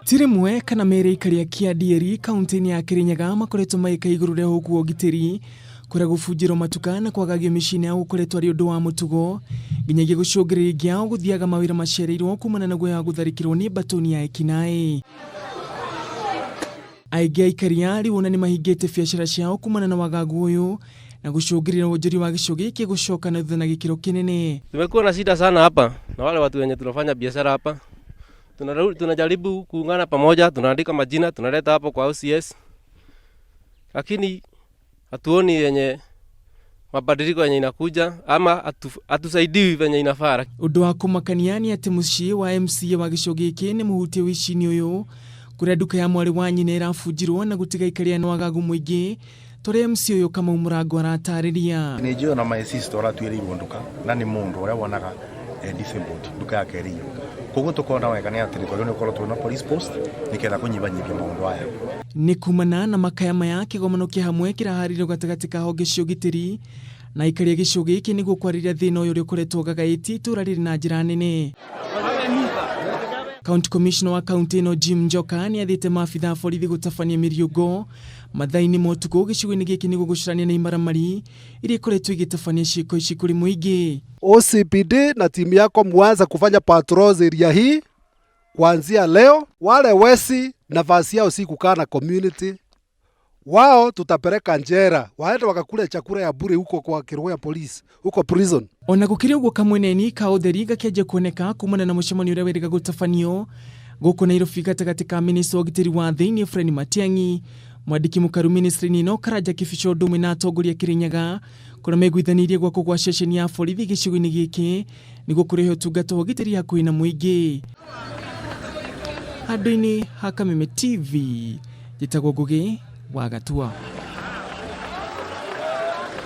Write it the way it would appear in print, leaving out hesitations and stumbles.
Ti rĩmwe kana merĩ aikari a Kĩandieri kaunti-inĩ ya Kĩrĩnyaga makoretwo magĩka igũrũ rĩa ũhuku wa ũgitĩri kũrĩa gũbunjĩrwo matuka na kwagagio mĩciĩ-inĩ yao gũkoretwo arĩ ũndũ wa mũtugo nginyagia gũcũngĩrĩria aingĩ ao gũthiaga mawĩra macereirwo kumana na guoya wa gũtharĩkĩrwo nĩ mbatũni ya ekinaĩ. Aingĩ a aikari a rĩu ona nĩmahingĩte biacara ciao kumana na wagagu ũyũ na gũcũngĩrĩria wonjoria wa gĩcigo gĩkĩ gũcoka na thutha na gĩkĩro kĩnene. Tumekuwa na shida sana hapa na wale watu wenye tunafanya biashara hapa tunajaribu kuungana pamoja, tunaandika majina tunaleta hapo kwa OCS, lakini hatuoni yenye mabadiliko yenye inakuja ama hatusaidiwi venye inafaa. Ũndũ wa kũmakania nĩ atĩ mũciĩ wa MCA wa gĩcigo gĩkĩ nĩ mũhutie ũici-inĩ ũyũ kũrĩa nduka ya mwarĩ wa nyina ĩrabunjirwo na gũtiga aikari na wagagu mũingĩ tũrĩa MC ũyũ Kamau Mũrango aratarĩria. Nĩ njũĩ ona my sister ũratuĩrĩirwo nduka na nĩ mũndũ ũrĩa wonaga disabled nduka yake ĩrĩiywo. Koguo tũkona wega nĩ atĩ twagĩrĩirwo nĩ gũkorwo twĩna police post nĩgetha kũnyihanyihia maũndũ aya. Nĩ kumana na makaya maya kĩgomano kĩa hamwe kĩraharĩirio gatagatĩ ka honge cia ũgitĩri na aikari a gĩcigo gĩkĩ nĩguo kwarĩrĩria thĩna ũyũ ũrĩa ũkoretwo ũgagaĩtie itũra rĩrĩ na njĩra nene. County Commissioner wa kaunti ĩno Jim Njoka nĩ athĩte maabitha a borithi gũtabania mĩriũngo mathaa-inĩ ma ũtukũ gĩcigo-inĩ gĩkĩ nĩguo gũcũrania na imaramari iria ikoretwo igĩtabania ciĩko ici kũrĩ mũingĩ. OCPD na timu yako muanze kufanya patrols area hii kuanzia leo. Wale wezi nafasi yao si kukaa na community wao, tutapeleka njera, waende wakakule chakula ya bure huko kwa Kerugoya police huko prison. Ona gũkĩrĩ ũguo kamweneni ka ũtheri gakĩanjia kuoneka kumana na mũcemanio ũrĩa wĩrĩga gũtabanio gũkũ Nairobi gatagatĩ ka minista wa ũgitĩri wa thĩinĩ Fred Matiang'i, mwandĩki mũkaru ministry-inĩ ĩno Karanja Kibicho ũndũ ũmwe na atongoria Kĩrĩnyaga kũrĩa maiguithanĩirie gwakwo gwa ceceni ya borithi gĩcigo-inĩ gĩkĩ nĩguo kũrehe ũtungata wa ũgitĩri hakuhĩ na mũingĩ. Handũ-inĩ ha Kameme TV, njĩtagwo Ngũgĩ wa Gatua.